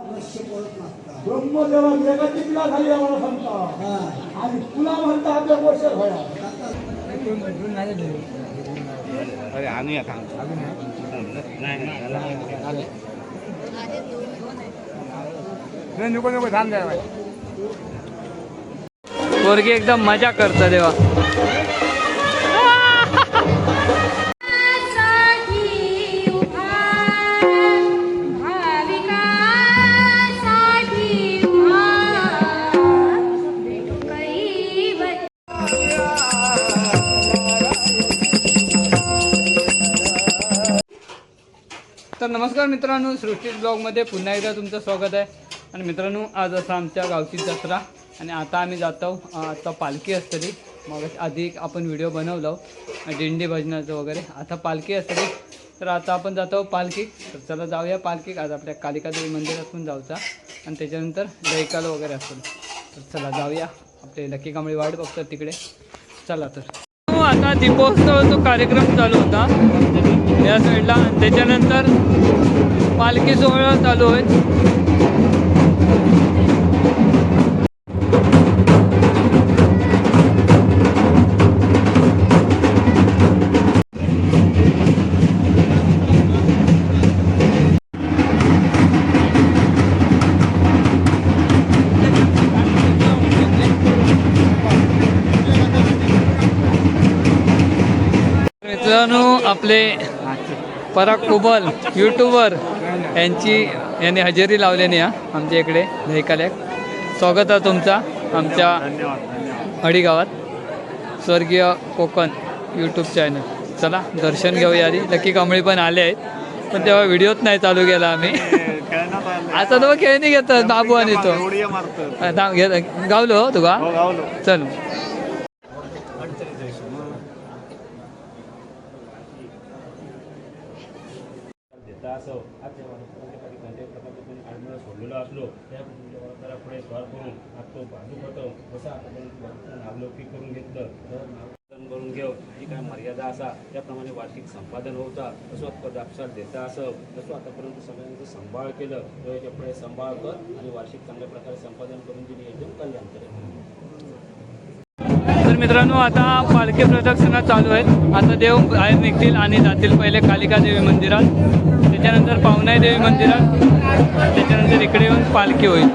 ब्रह्मदेवा जगाची पिला झाली आम्हाला सांगता आणि तुला म्हणता आपल्या वर्ष होया. अरे आणूया थांब. नाही नाही नको नको थांब जरा. पोरगी एकदम मजा करतं तेव्हा. साठी उभा भाविकासाठी उभा भेटू कैवत. तर नमस्कार मित्रांनो, सृष्टी ब्लॉगमध्ये पुन्हा एकदा तुमचं स्वागत आहे. आणि मित्रांनो, आज असं आमच्या गावची जत्रा आणि आता आम्ही जातो. आता पालखी असतली. मग आधी एक आपण व्हिडिओ बनवलो दिंडी भजनाचं वगैरे. आता पालखी असतली, तर आता आपण जातो पालखी. तर चला जाऊया पालखी. आज आपल्या कालिकादेवी मंदिरात पण जाऊचा आणि त्याच्यानंतर दहीकाल वगैरे असेल. तर चला जाऊया, आपले लकी कांबळी वाट बघतात तिकडे. चला तर हो, आता दीपोत्सवाचा कार्यक्रम चालू होता या साईडला आणि त्याच्यानंतर पालखी सोहळा चालू होईल. मित्रांनो, आपले पराग कुबल यूट्यूबर यांची यांनी हजेरी लावल्याने हा आमच्या इकडे दहीकाल्याक. स्वागत आहे तुमचा आमच्या अडी गावात, स्वर्गीय कोकण यूट्यूब चॅनल. चला दर्शन घेऊया आधी. लकी कांबळी पण आले आहेत, पण तेव्हा व्हिडिओच नाही चालू केला आम्ही. आता तर खेळणी घेतात बाबू आणि तो. हा, थांब, गावलो हो तुका. चल. देता असो आज या वनस्पतीच्या पाठी कोणत्याही प्रकारचे कोणी आडमुळं सोडलेलो असलो त्या त्याला पुढे स्वार करून आज तो बाजू होतो. जसं आतापर्यंत नावलौकिक करून घेतलं तर नावकरण करून घेऊ. जी काय मर्यादा असा त्याप्रमाणे वार्षिक संपादन होता. तसं पदापसात देता असं जसं आतापर्यंत सगळ्यांचं सांभाळ केलं तो याच्या पुढे सांभाळ कर आणि वार्षिक चांगल्या प्रकारे संपादन करून दिली एकदम कल्याण करेल. तर मित्रांनो, आता पालखी प्रदक्षिणा चालू आहेत. आता देव बाहेर निघतील आणि जातील पहिले कालिका देवी मंदिरात, त्याच्यानंतर पावनाई देवी मंदिरात, त्याच्यानंतर इकडे येऊन पालखी होईल.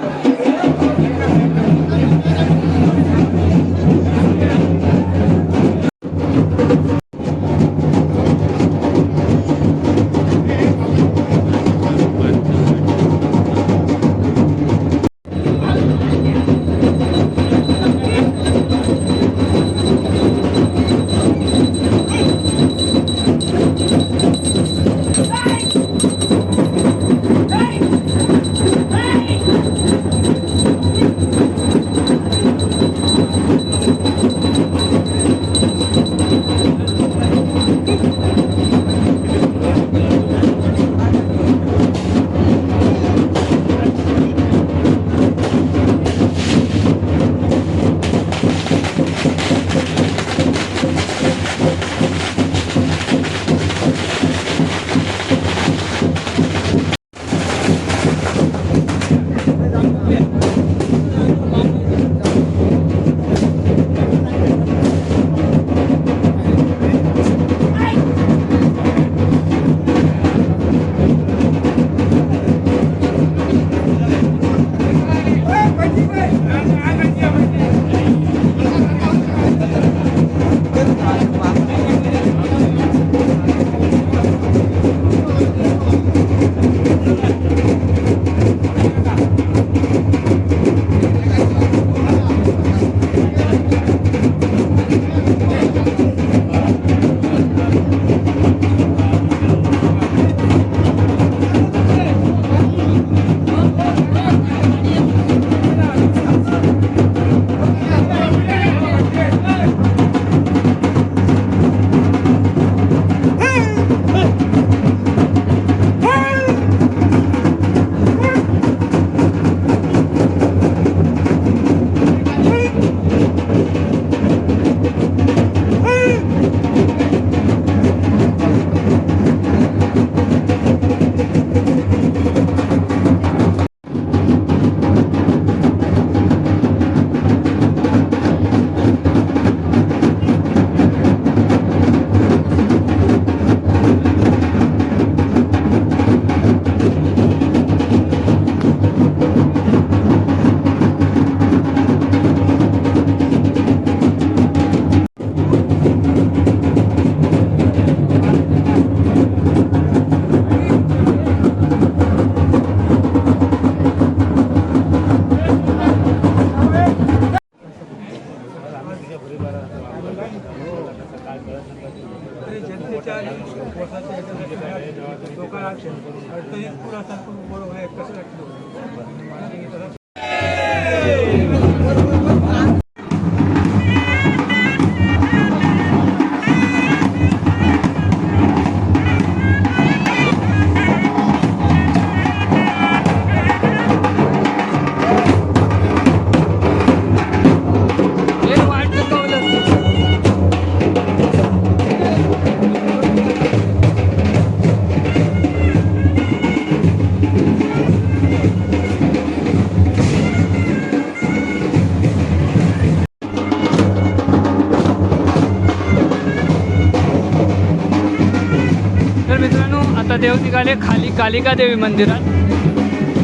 देव निघाले खाली कालिका देवी मंदिरात.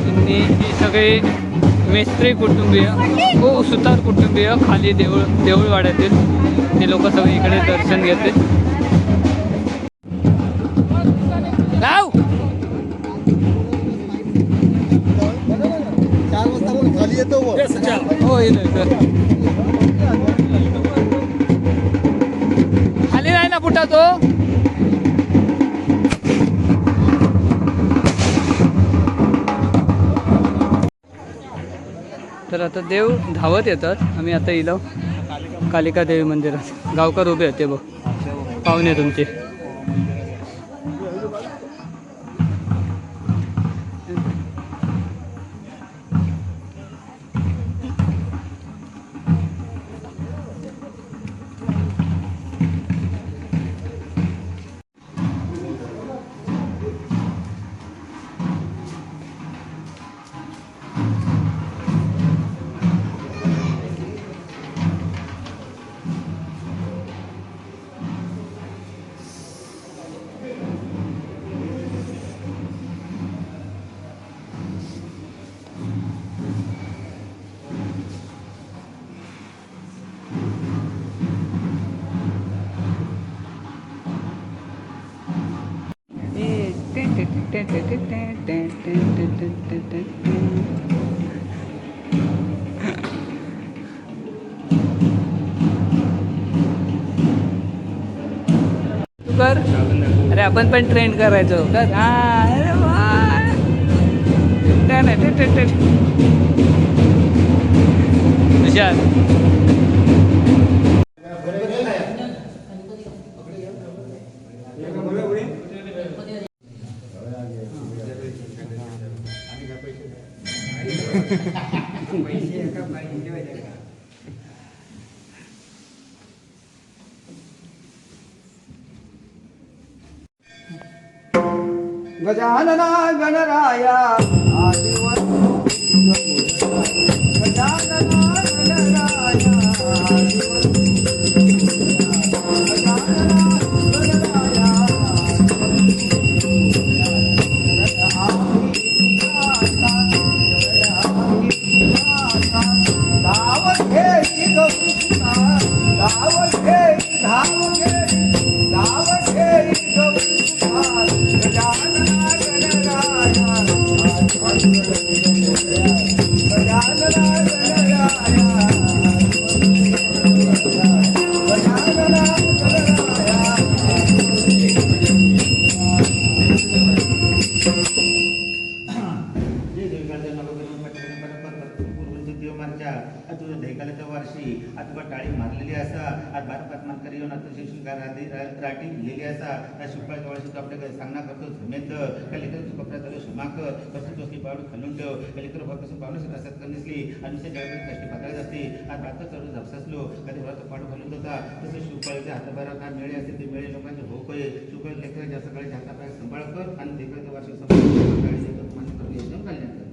त्यांनी ही सगळे मेस्त्री कुटुंबीय व सुतार कुटुंबीय खाली देऊळवाड्यातील ते लोक सगळे इकडे दर्शन घेते. लाव 4 वाजता आपण खाली येतो. हो येतो खाली नाही ना पुटा तो. तर आता देव धावत येतात. आम्ही आता इलो कालिका देवी मंदिरात. गावकर उभे होते बघ पाहुणे तुमचे. तू कर. अरे आपण पण ट्रेंड करायचो कर. हा अरे वा. नाही नाही ते ते तुषार. गजानना गणराया गजानना गणराया अथवा टाळी मारलेली असा आज भारत मानकरी येऊन अतिशय राटी लिहिलेली असा त्या शुक्राच्या जवळ आपल्या सांगणा करतो धर्मेंद्र कलिकर कपड्या झालं क्षमा कर कसं तसली पावड खालून ठेव कलिकर कसं पावलं रस्त्यात कर दिसली आणि दुसऱ्या जगामध्ये कष्ट पातळत असते आज भात चढून झपसासलो कधी भात पाडू घालून होता तसं शिवपाळीच्या हाताबाहेर काय मिळे असेल ते मिळे लोकांचे भोग होईल. शिवपाळी लेकरांच्या सकाळी हातापाय सांभाळ कर आणि लेकराच्या वार्षिक सांभाळ एकदम कल्याण कर.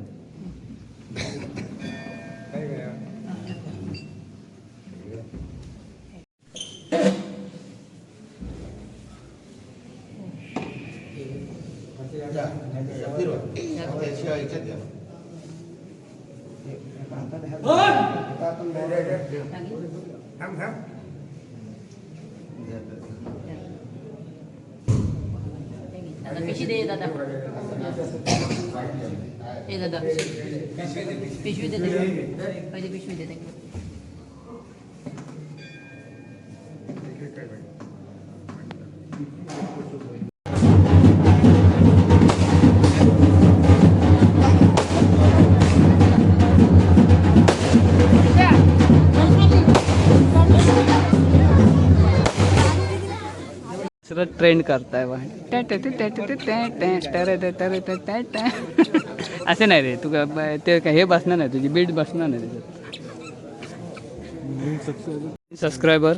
दादा पिशवी दे दादा, ए दादा पिशवी दे, पहिले पिशवी दे. दुसरं ट्रेंड करताय बा. असे नाही रे, तू ते काय हे बसणार नाही, तुझी बीट बसणार नाही त्याच्यात. सबस्क्रायबर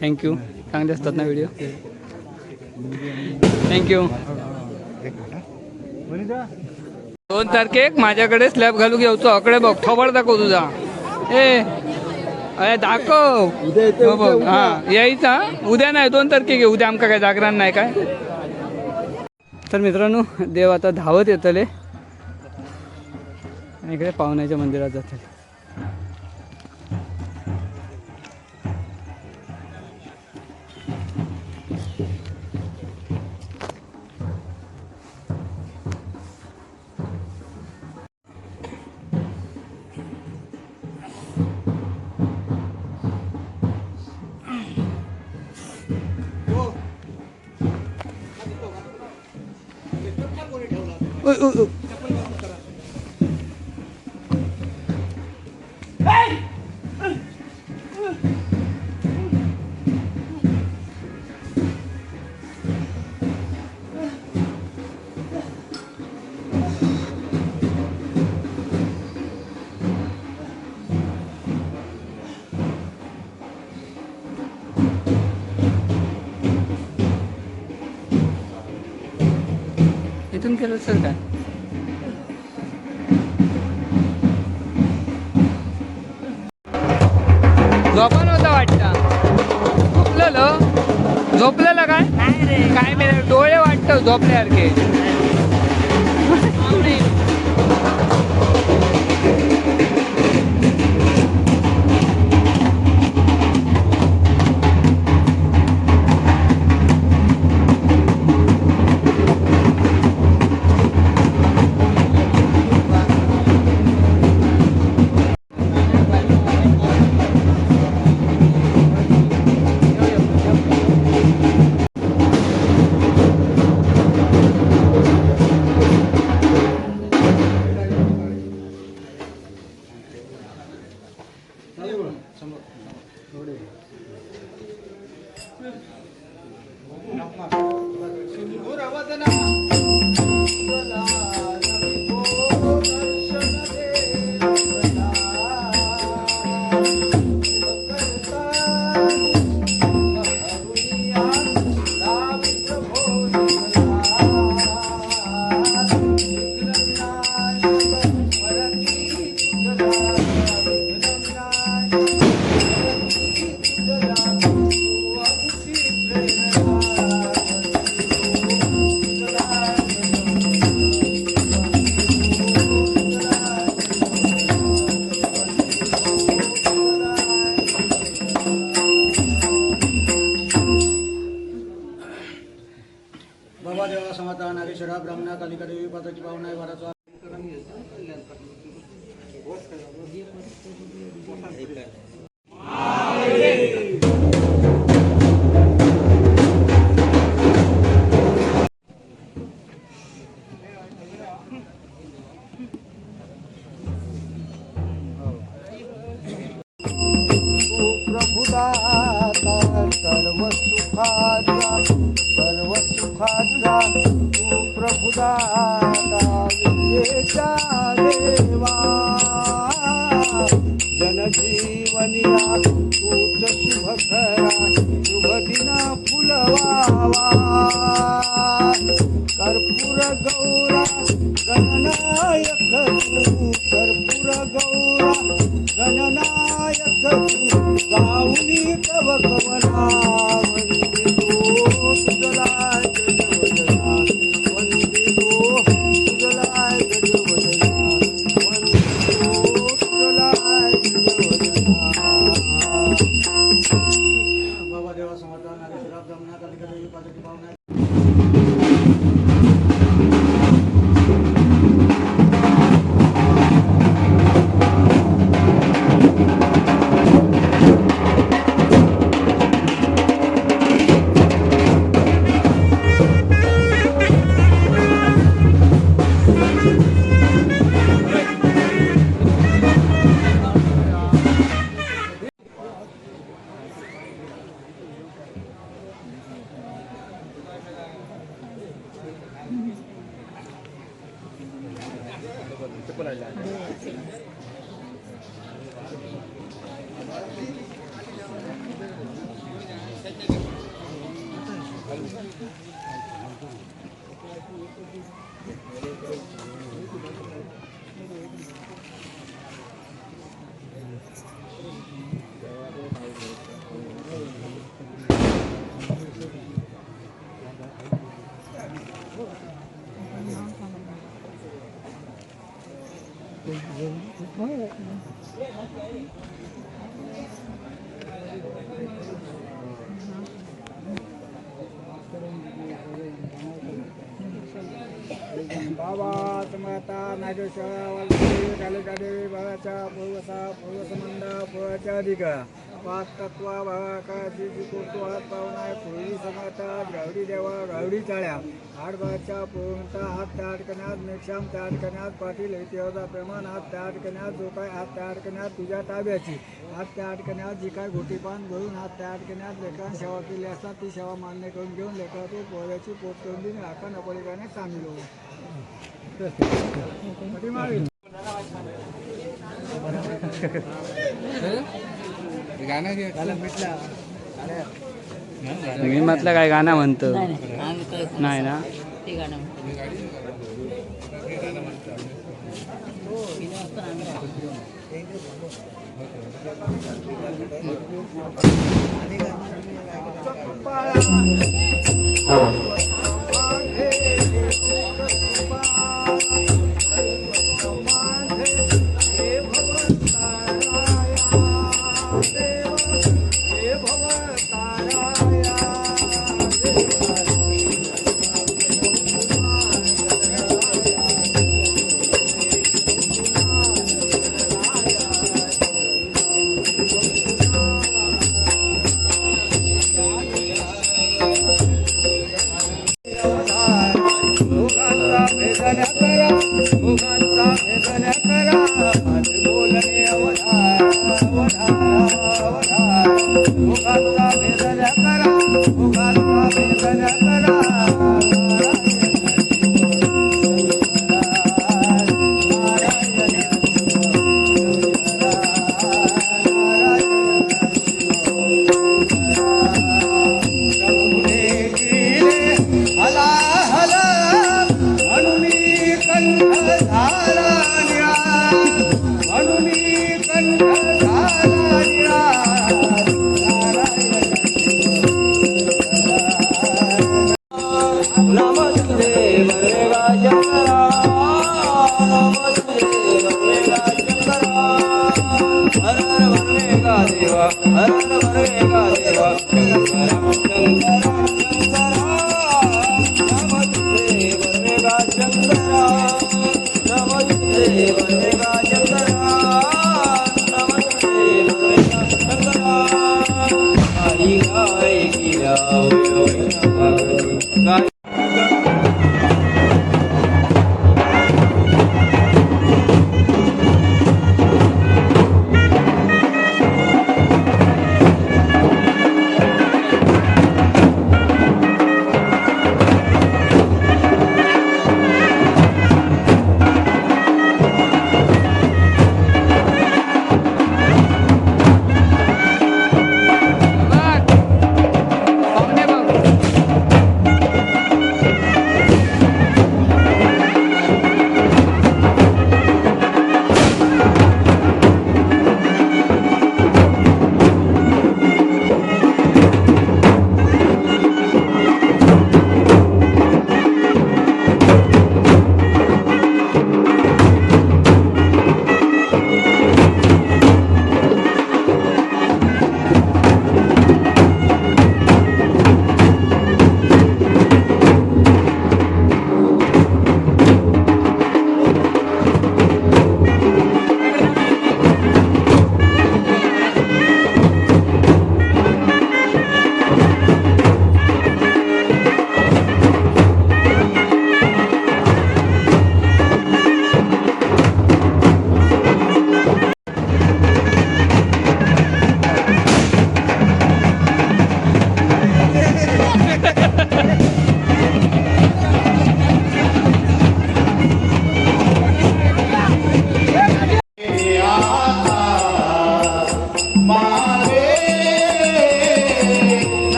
thank you, चांगले असतात ना व्हिडिओ. Thank you. 2 तारखेक माझ्याकडे स्लॅब घालू घेऊचो. आकडे बघ, थोबड दाखव तुझा. ए अरे दाखव हो बघ. हा यायचा उद्या नाही, 2 तारखेक ये. उद्या आमका काय जागरण नाही काय. तर मित्रांनो देव आता धावत येतले आणि इकडे पाहुण्याच्या मंदिरात जातले. इथून केलं सर काय? झोपा नव्हता वाटतं, झोपलेलं झोपलेलं काय काय मेले डोळे वाटतं झोपल्यासारखे. बाबा देवा समता नागेश्वरा ब्राह्मणा कालिका देवी पाताची पाहुणा वराचा प्रभुदाता सर्व सुखाचा सर्व सुखाचा तू प्रभुदाता विद्येचा देवा जनजीवनिया तूच शुभ खरा शुभ दिन फुलवावा कर्पूर गौरा गणनायक तू कर्पूर गौरा गणनायक तू गाऊनी तव कवना वंदितो तुझला गजवदना वंदितो तुझला गजवदना वंदितो तुझला गजवदना. बाबा देवा समर्थ नागेश्वरा ब्राह्मणा कालिका देवी पादकी पाहुणा. बाबा माता नागेश्वर कालिका देवी भवाचा पूर्वसा पूर्वसमंदा पूर्वाच्या अधिका पाच तत्वा भावाकाची कोतो हात पावना पूर्वी समाता गावडी देवा गावडी चाळ्या आडबाच्या पूर्णता हात तयार करण्यात मेघश्याम तयार करण्यात पाटील इतिहासा प्रमाण हात तयार करण्यात जो काय हात तयार करण्यात तुझ्या ताब्याची हात तयार करण्यात जी काय गोटीपान भरून हात तयार करण्यात लेकरांना सेवा केली असता ती सेवा मान्य करून घेऊन लेकरातून पोहऱ्याची पोट करून देऊन आका नपलिकाने सामील होऊ. मी म्हटलं काय गाणं म्हणतो. नाही नाही, आम्ही काय नाही ना. ते गाणं म्हणतो. हो, हिने वाजता आम्ही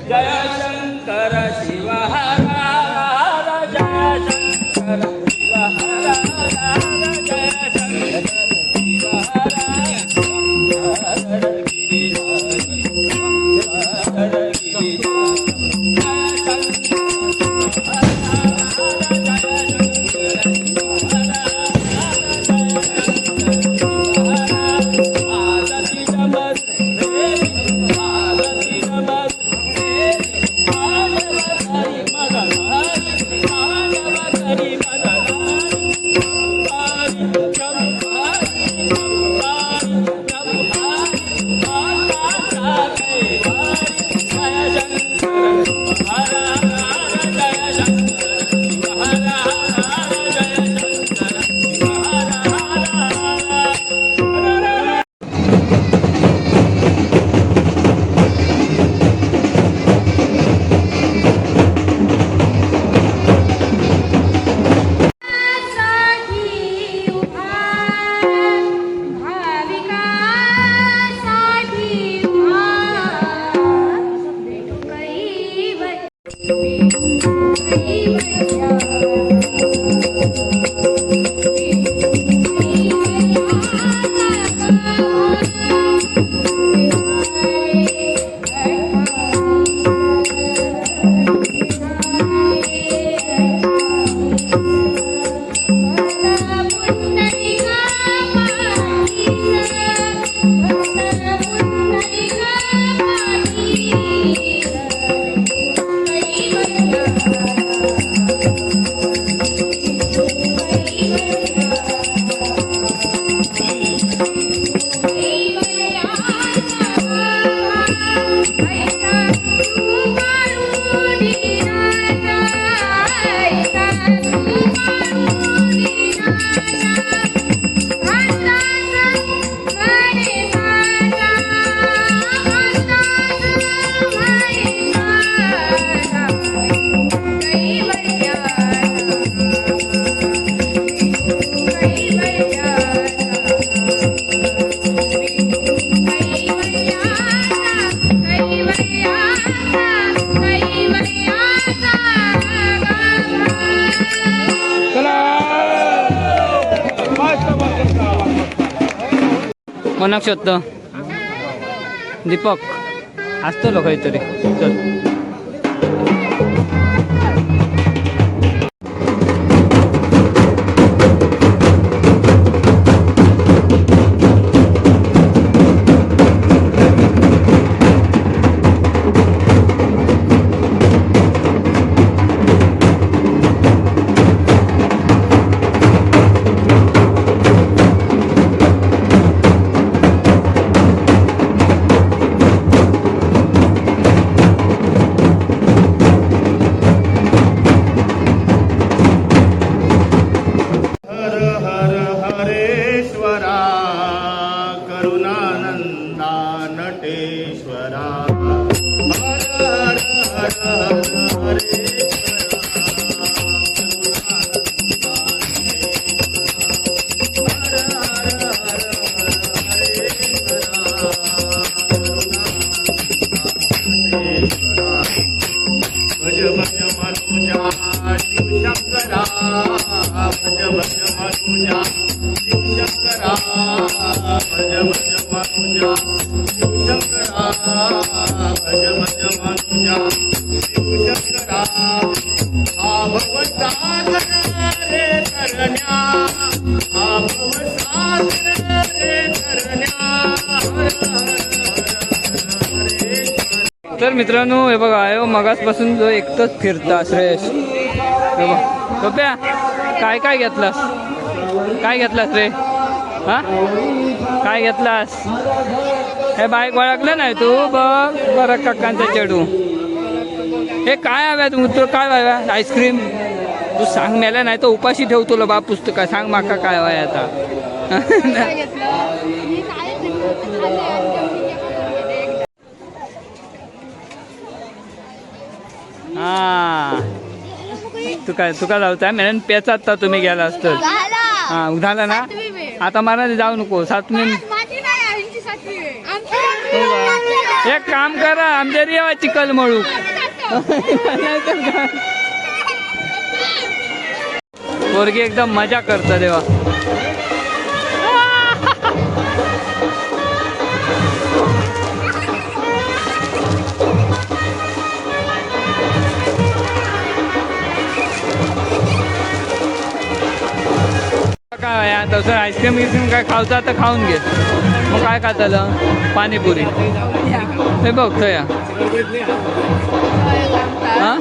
जय शंकर शिव हर हर जय शंकर शिव हर हर जय शंकर शिव हर हर गिरिधारी हर गिरिधारी जय शंकर साठी उभा भाविकासाठी उभा भेटू कैवल्य भेटू कैवल्य कोणाक शोधतो दीपक आसतलो खंय तरी चल. हर हर हरेश्वरा करुणानंदा नटेश्वरा हर हर हर हर हरेश्वरा भज भज मनुजा शिव शंकरा भज भज मनुजा शिव शंकरा भज भज मनुजा. तर मित्रांनो, हे बघा, आहे मगासपासून जो एकटंच फिरता श्रेयश. हे बघ टोप्या, काय काय घेतलास? काय घेतलास रे? हा, काय घेतलास? हे बाईक ओळखलं नाही तू? बघ बरं, काकांचा चेडू. हे काय हव्या तू? काय हव्या? आईस्क्रीम? तू सांग मेला, नाही तर उपाशी ठेव तुला बाप. पुस्तक सांग माका काय हवंय आता. काय घेतलं मी? काय नाही, मी खाल्ले आणि जेवली जेव्हा करून घेते एकदा. हा, तू काय तुका जाऊचा मॅडम पेचात तर तुम्ही गेला असत. हा, झालं ना आता? मला जाऊ नको सातवी. माझी नाही, आईची सातवी वेळ. एक काम करा, आमच्या रियावा चिकल मळू, नाहीतर काय? पोरगी एकदम मजा करता देवा. काय तसं आईस्क्रीम गिस्क्रीम काय खावचा तर खाऊन घे. मग काय खातालं? पाणीपुरी. हे बघतो या. हा,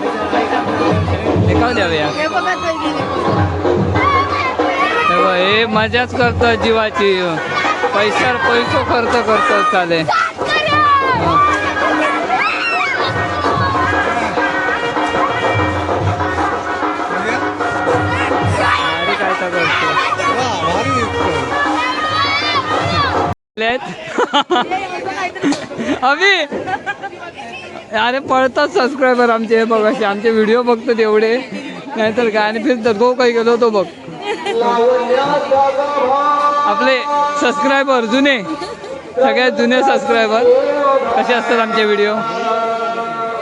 हे खाऊ द्यावे या. हे बघा तर गेले. हे बघ, हे मजाच करतो जीवाची. पैशावर पैसो खर्च करतो. चालेल. अरे, काय तर करतो. अभि, अरे पळतात सबस्क्रायबर आमचे. हे बघ, असे आमचे व्हिडिओ बघतात एवढे, नाहीतर काय. आणि फिरतात. गो काही गेलो तो बघ. आपले सबस्क्रायबर जुने, सगळ्यात जुने सबस्क्रायबर. कसे असतात आमचे व्हिडिओ?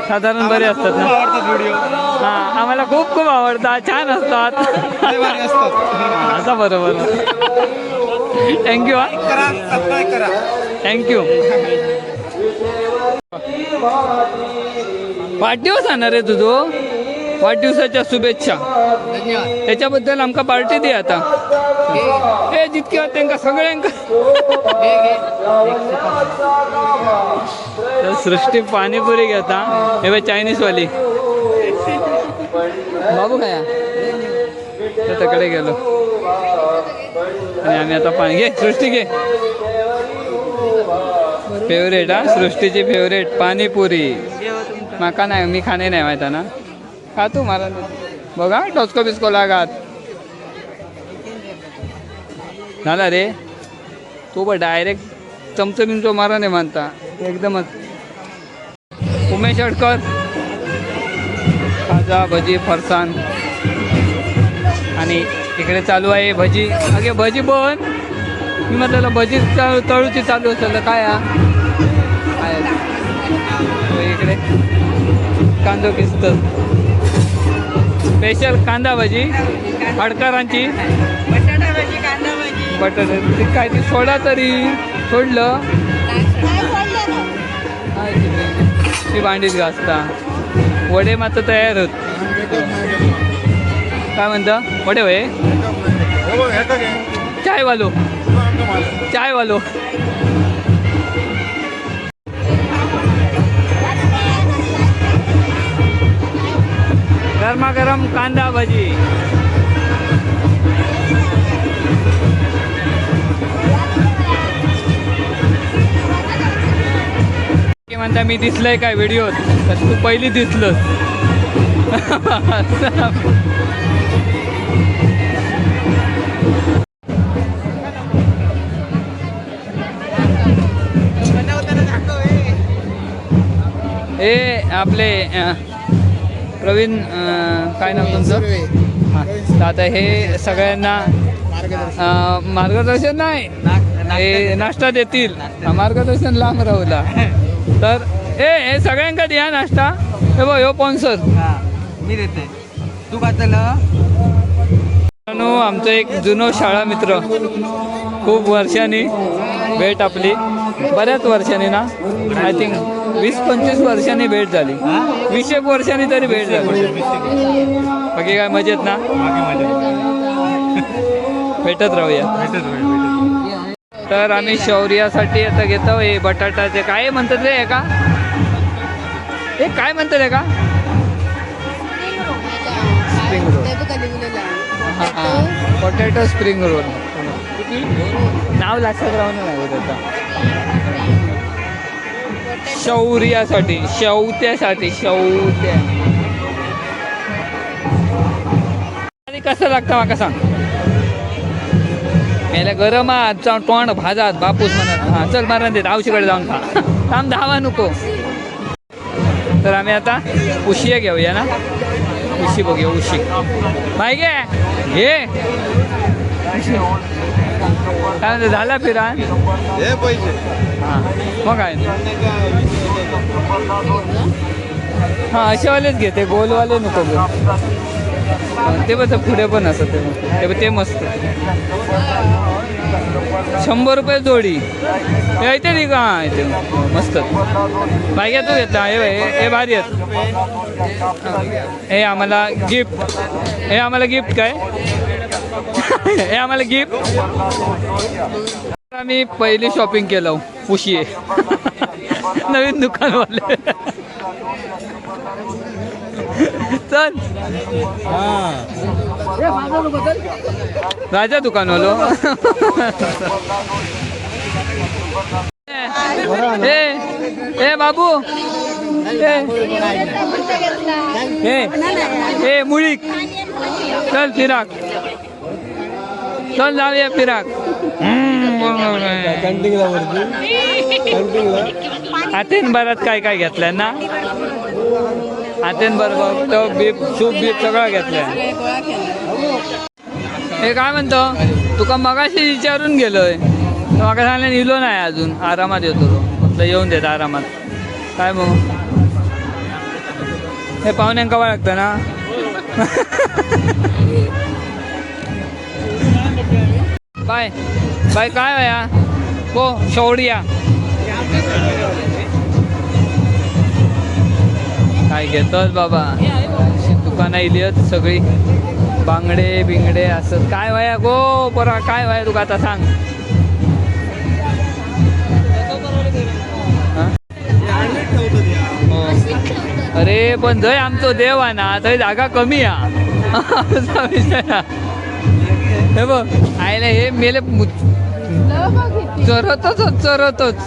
साधारण बरे असतात ना? हा, आम्हाला खूप खूप आवडतात, छान असतात. हा, असं बरोबर. Thank you. हा, thank you. वाढदिवस आणणार रे तुझो. वाढदिवसाच्या शुभेच्छा. त्याच्याबद्दल आमका पार्टी दे आता. हे जितके आहात त्यांका सगळ्यांका. तर सृष्टी पाणीपुरी घेता. हे बघ, चायनीज वाली. बाबू खाया तर तिकडे गेलो आणि आम्ही आता पाणी घे. सृष्टी घे. फेवरेट. हा, सृष्टीची फेवरेट पाणीपुरी. माका नाही, मी खाणे नाही माहिती ना. खातो मला बघा. टोचको बिस्को लागात झाला रे तो. बघ, डायरेक्ट चमचो बिमचो मारा नाही मानता एकदमच. उमेश अडकर, खाजा, भजी, फरसान. आणि इकडे चालू आहे भजी. अगे भजी बन. मी म्हटलं भजी चालू, तळूची चालू असेल तर काय हा? काय आहे? तो इकडे कांदो किस्त, स्पेशल कांदा भजी हडकरांची. बटाटा भजी, कांदा भजी. बटाटे ते काय ती सोडा तरी सोडलं. काय ती? ती भांडीत घासता. वडे मात्र तयार होत. काय म्हणता वडे वय? चाय वालो, चाय वालो. गरमागरम कांदा भजी. की म्हणता मी दिसलंय काय व्हिडिओत? तर तू पहिली दिसलंस. हे आपले प्रवीण, काय नाव तुमचं? हां, तर आता हे सगळ्यांना मार्गदर्शन नाही, हे नाश्ता देतील. हा, मार्गदर्शन लांब राहूला. तर ए हे सगळ्यांका द्या नाश्ता. हे बघ, ह्यो स्पॉन्सर. मी देते, तू खातलं. मित्रांनो, आमचा एक जुनो शाळा मित्र, खूप वर्षांनी भेट आपली. बऱ्याच वर्षांनी ना, I think 20-25 वर्षांनी भेट झाली, 20 वर्षांनी तरी भेट झाली. बाकी काय मजेत ना? भेटत राहूया. तर आम्ही शौर्यासाठी आता घेतो हे बटाटाचे काय म्हणतात रे का, हे काय म्हणतात रे का, स्प्रिंग रोल. हां, पोटॅटो स्प्रिंग रोल. नाव लक्षात राहून नाही त्याचा. शौर्यासाठी, शौत्यासाठी, शौत्या. आणि कसं लागतं माका सांग. मेल्या गरम तोंड भाजात बापूस म्हणत. हां चल मारा देत आवशीकडे जाऊन खा, थांब धावा नको. तर आम्ही आता उशी घेऊया ना, उशी बघूया. उशी माहिती घे काय म्हणते झाला फिरान. हां मग काय, हां असेवालेच घेते, गोलवाले नको घेऊ. ते बघ पुढे पण असत ते, ते मस्त. 100 रुपये जोडी येते ती का, येते मस्त. बाय तू घेतला हे हे भारी आहेत. हे आम्हाला गिफ्ट, हे आम्हाला गिफ्ट काय, हे आम्हाला गिफ्ट. आम्ही पहिली शॉपिंग केलं उशी नवीन दुकानवाले. चल राजा दुकानवालो. ए ए बाबू, ए ए मुळीक, चल फिराक, चल जाऊया फिराक. आतेन बरात काय काय घेतलंय ना, आतेन बरोबर तो बीप सूप बीप सगळं घेतलंय. हे काय म्हणतो तुका मगाशी विचारून गेलोय, म्हाका सांगलें इलो नाही अजून, आरामात येतो तो, म्हटलं येऊन देत आरामात. काय मग हे पाहुण्यांका कवा लागतं ना. बाय बाय काय वया को शौर्या काय घेतोस बाबा. दुकानं इली आहेत सगळी, बांगडे बिंगडे असं काय वया गो परा, काय वया तुका आता सांग. अरे पण जय आमचो देव आहे ना थंय जागा कमी हा विषय. हे बघ आयला हे मेले चरतच चरतच.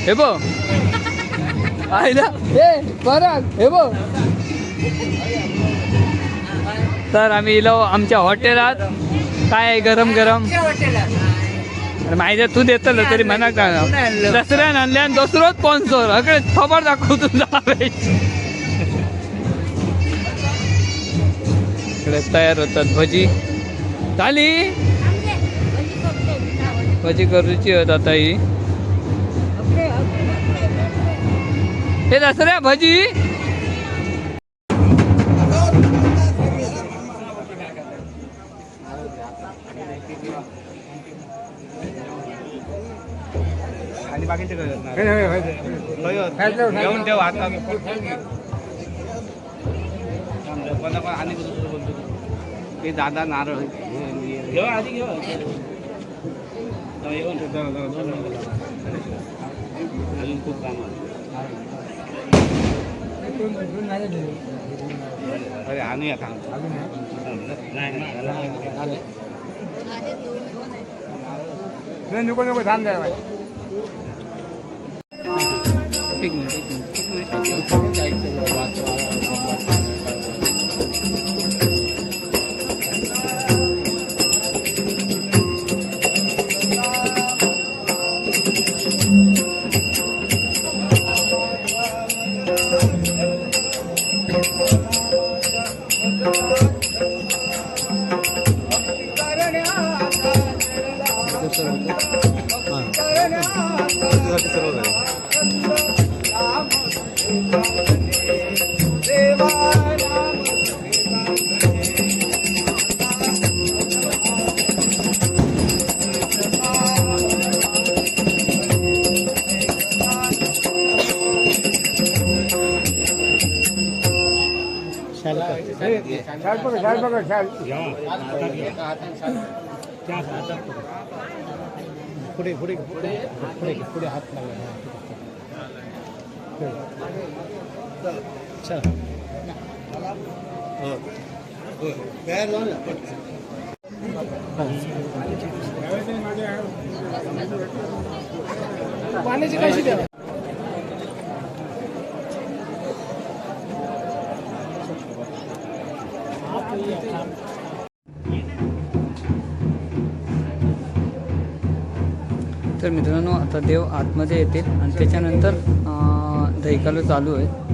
हे बघ आयला हे पराग हे बघ. तर आम्ही इलो आमच्या हॉटेलात. काय गरम गरम माहिती तू देतलो तरी मनाक दसऱ्यान आणल्या आणि दुसरोच स्पॉन्सर अकडे खबर दाखव तुझा. इकडे तयार होतात भजी. झाली भजी करूची होत आता ही. हे दसऱ्या भजी आणि दादा नारळ आधी अजून खूप काम आहे. अरे आणूया थांब. नाही नाही, नको नको, थांब जरा. एक मिनिट, एक मिनिट, एक मिनिट. शाल पकड, शाल पकड, शाल. पुढे पुढे पुढे पुढे पुढे हात लागला. चला. पाण्याची कशी द्या. तर मित्रांनो, आता देव आतमध्ये येतील आणि त्याच्यानंतर दहीकालो चालू आहे.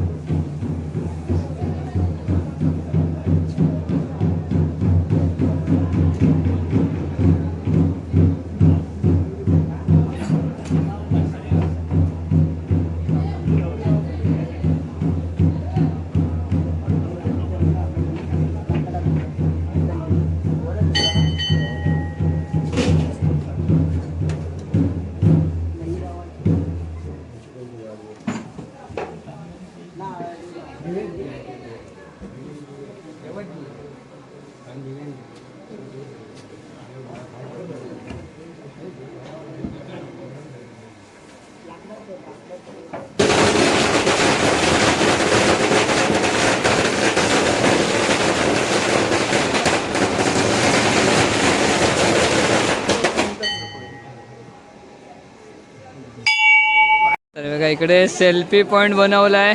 तर बघा, इकडे सेल्फी पॉईंट बनवला आहे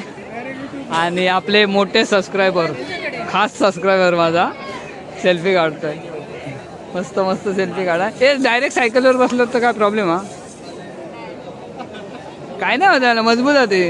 आणि आपले मोठे सबस्क्रायबर, खास सबस्क्रायबर माझा सेल्फी काढतोय. मस्त मस्त सेल्फी काढा. ए, डायरेक्ट सायकलवर बसलो तर काय प्रॉब्लेम? हा काय नाही होत याला, मजबूत आहे ते.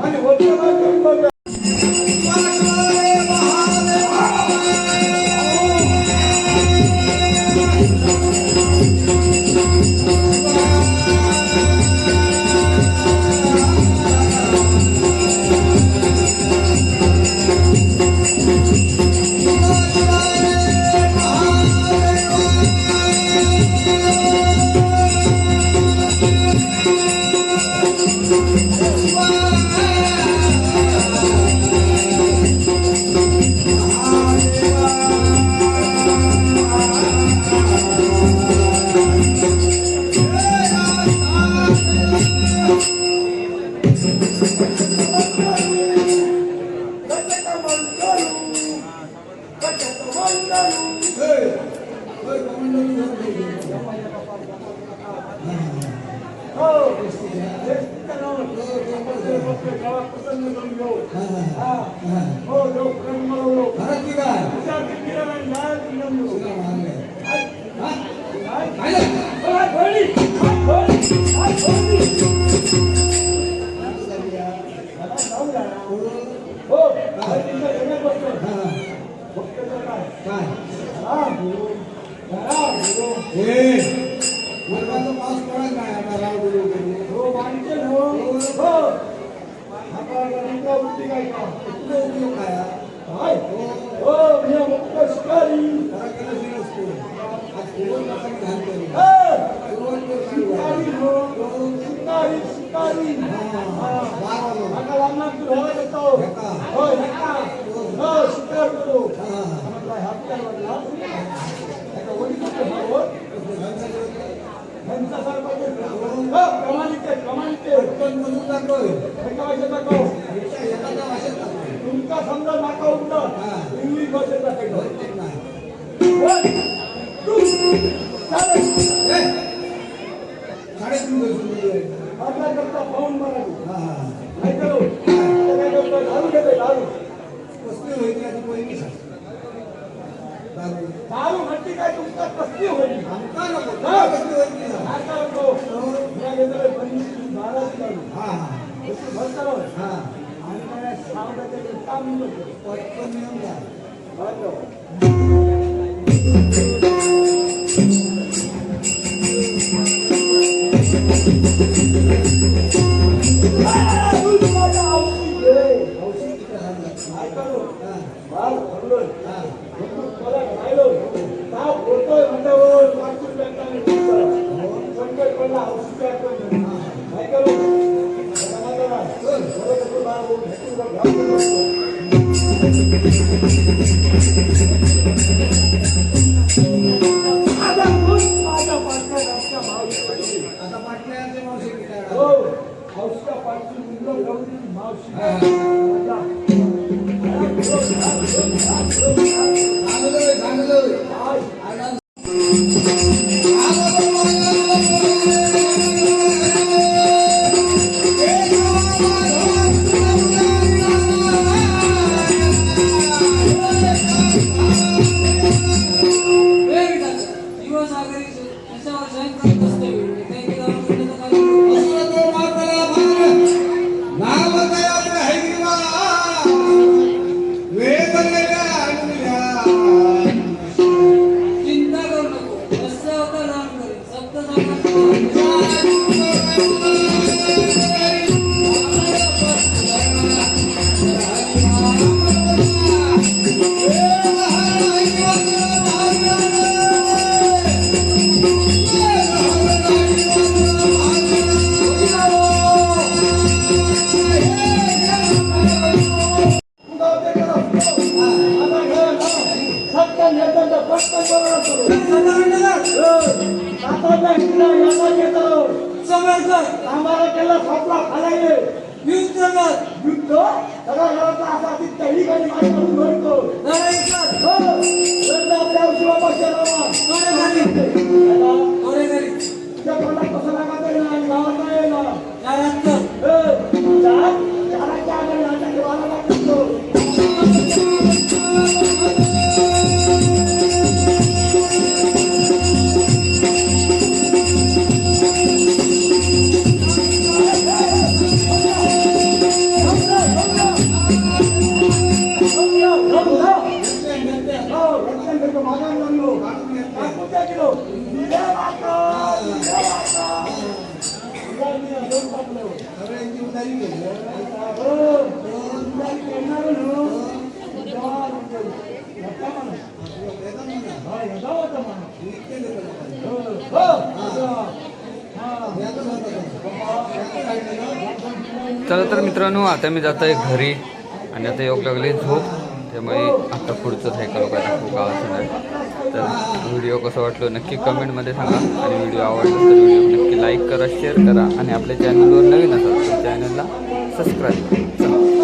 आणि तुमका समजा नाका उठला इंग्लिश भाषेत दाखवतो. 1 2 3 आपला करता पाऊन मारा. नाही करू काय करतो दारू घेते दारू कसली होईल ती पहिली दारू दारू म्हणते काय तुमका कसली होईल आमका नको कसली होईल आता नको मी घेतले 25 12 दारू. हां हां भरता. हां आणि काय सावडाचे काम करतो पटकन नियम काय बरोबर. चला तर मित्रांनो, आता मी जात आहे घरी आणि आता योग लागली झोप, त्यामुळे आता पुढचं हे करू काय दाखवू का असं नाही. तर व्हिडिओ कसं वाटलं नक्की कमेंटमध्ये सांगा आणि व्हिडिओ आवडला तर व्हिडिओ नक्की लाईक करा, शेअर करा आणि आपल्या चॅनलवर नवीन असाल तर चॅनलला सबस्क्राईब करा. चला.